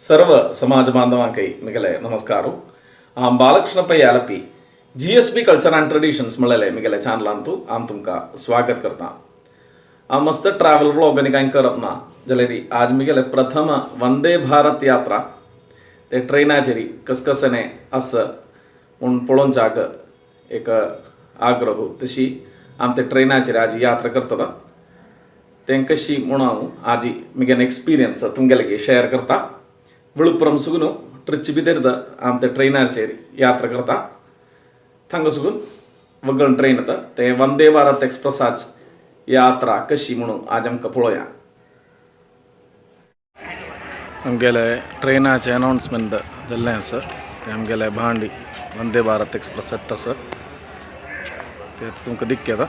सर्व समाज बांधवांकय मिगले नमस्कार. हांव Balakrishna Pai Alleppey, GSB culture and traditions म्हणलेले मिगेले चॅनलांतू हांव तुमकां स्वागत करता. हांव मस्त ट्रॅव्हल व्लॉग आनी कांय करप ना जाल्यार आज मिगेले प्रथम वंदे भारत यात्रा ते ट्रेनाचेर कसकसने आसा म्हूण पळोवच्याक एक आग्रह, तशी आम ते ट्रेनाचेर आज यात्रा करता तें कशी म्हूण हांव आज मिगेले एक्सपिरियन्स तुमगेले शेअर करता. विळुपुरम सुगून ट्रिची भितर आम ते ट्रेनाचेर यात्रा करता. थांगा सुगून वगळ ट्रेन येता ते वंदे भारत एक्सप्रेसाच यात्रा कशी म्हणून आज आमकां पळोवया. आमगेले ट्रेनाचें अनाउन्समेंट जाल्लें आसा तें आमगेले भांडी वंदे भारत एक्सप्रेस येता आसा ते तुमकां दिक्केता.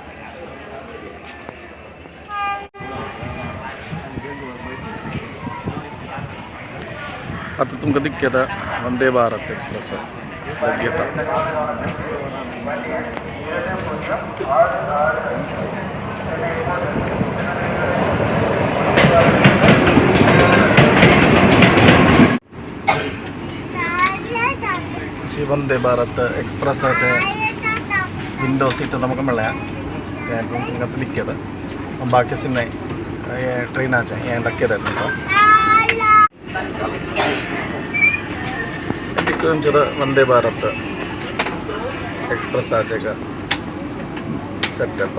आतां तुमकां दिक्केता वंदे भारत एक्सप्रेस लग्गेता. श्री वंदे भारत एक्सप्रेसाचे विंडो सीट നമുക്ക് मेळ्ळ्या तें तुमकां आतां दिक्केता. बाकी सिन्नाय हे ट्रेनाचें हें दाखयता तुमकां. दिक्कत वंदे भारत एक्सप्रेसाचे सेटअप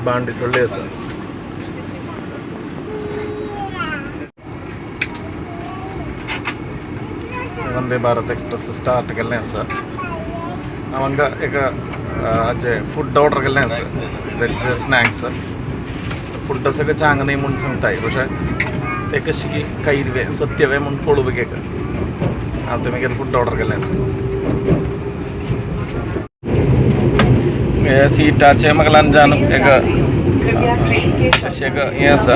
बांडी सोडली आसा. वंदे भारत एक्सप्रेस स्टार्ट केल्लें आसा. हांव हांगा एक हाजे फूड ऑर्डर केल्लें आसा, वेज स्नॅक्स. फूड सगळें चांग न्ही म्हूण सांगताय, പക്ഷേ ते कशी कैरवे सत्यवे म्हूण पळोवपाक एक हांव ते मागीर फूड ऑर्डर केल्लें आसा. हे सिटाचे म्हाका ल्हानच्यान एक अशें एक हें आसा,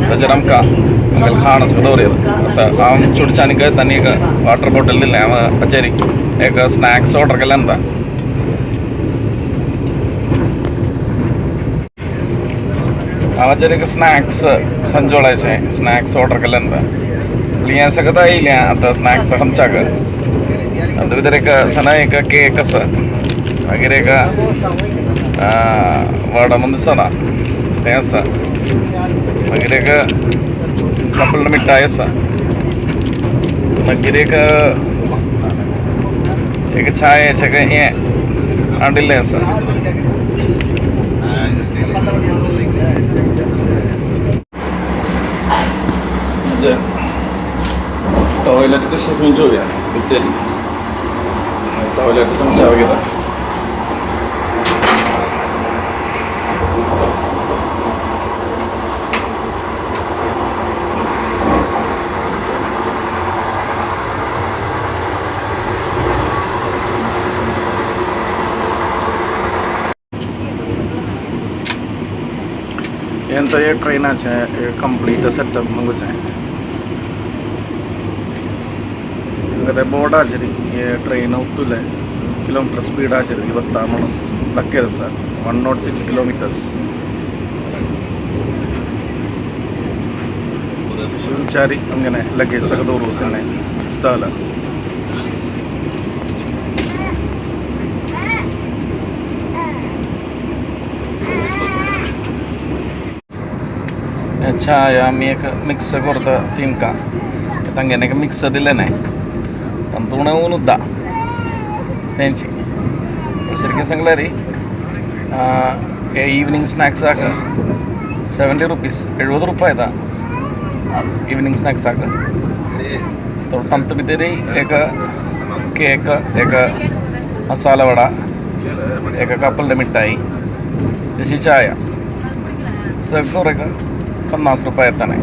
ताचेर आमकां आमगेलें खाण सगळें दवरतात. आतां हांव चुडच्यानी तांणी एक वॉटर बॉटल दिलें. हांव हाचेर एक स्नॅक्स ऑर्डर केलें. आतां हांवाचेर एक स्नॅक्स संजोळाचें स्नॅक्स ऑर्डर केलें. आतां हें सगळें येयलें आतां स्नॅक्स खमच्याक. आतां भितर एक सना एक केक आसा, मागीर एक वडा म्हूण दिसना तें आसा, मागीर एक कपल मिठाय आसा, मागीर एक एक चायेचें हें हाडिल्लें आसा. म्हणजे टॉयलेट कशें चोवया भितर टॉयलेट च्या घेता. ಎಂತ हे ट्रेनाचें कंप्लीट सेटअप म्हणूचें तुमकां ते बोर्डाचेर हे ट्रेन उरतले किलोमिटर स्पिडाचेर वता म्हणून दाखयत आसा 106 किलोमिटर्स. शिवचारी അങ്ങനെ ലഗേജ് ഒക്കെ ദൂരൂസിനെ സ്ഥലം. ചായ आमी एक मिक्स करता तिमकां तांगेलें एक मिक्स दिलें अंतुणे उनुद्दा तेंची. ശരിക്കും सांगल्यार ഈവനിങ് സ്നാക്സാക്ക് 70 रुपीस, 70 रुपये येता इवनिंग स्नॅक्साक. तांतूं भितर एक केक, एक मसाला वडा, एक कपल मिठाई, तशी चाय सगळं एक 50 रुपये येताने.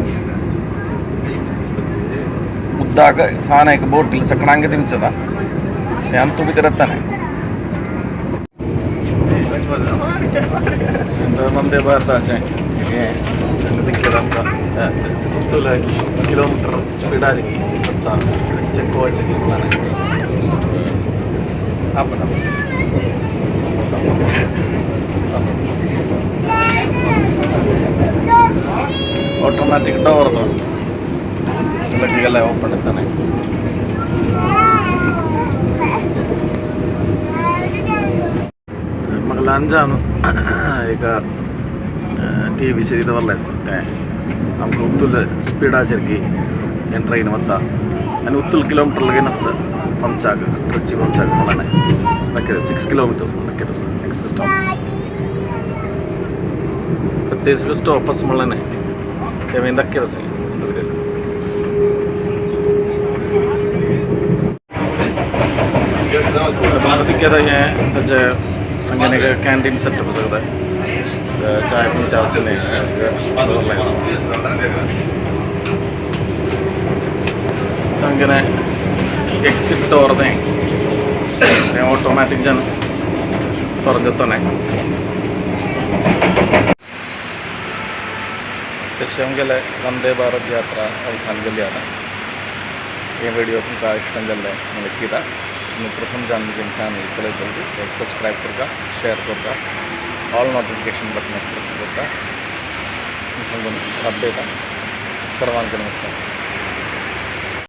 मुद्दाक सान एक बोटील सकणांगे दिमचदा ते अंतू भितर येताने. वंदे भारताचें किलोमीटर स्पीडार ചെക്ക് വാച്ചൊക്കെയാണ്. അപ്പം ऑटोमॅटिक डोर तो गेले ओपन येताने. मग लहान एक टी वी चेर दवरलें आसा तें आमकां उत्तुल स्पिडाचेर की हें ट्रेन वता आनी उत्तुल किलोमिटर लगेन आसा पंचाक ट्रिची पंचाक म्हणलें नक्की 6 किलोमिटर्स म्हण नक्की आसा नेक्स्ट स्टॉप. ते सगळे स्टॉप आसा म्हणलें ते मागीर दाखयत आसा. भारतीय हें ताजें हांगा कॅन्टीन सेटअप सगळें चाय पूण आसा न्ही सगळें दवरलें आसा. അങ്ങനെ എക്സിറ്റ് ഡോർ ഓട്ടോമാറ്റിക് ജन തുറഞ്ഞെത്തണേ. तशें आमगेले वंदे भारत यात्रा अवसान गेल्ली आतां. हे व्हिडिओ तुमकां इश्ट जाल्लें म्हणल्यार तुमी प्रथम जान चॅनल पळयतली एक सबस्क्रायब करता, शेअर करता, ऑल नोटिफिकेशन बटन प्रेस करता. सांगून अपडेट. सर्वांक नमस्कार.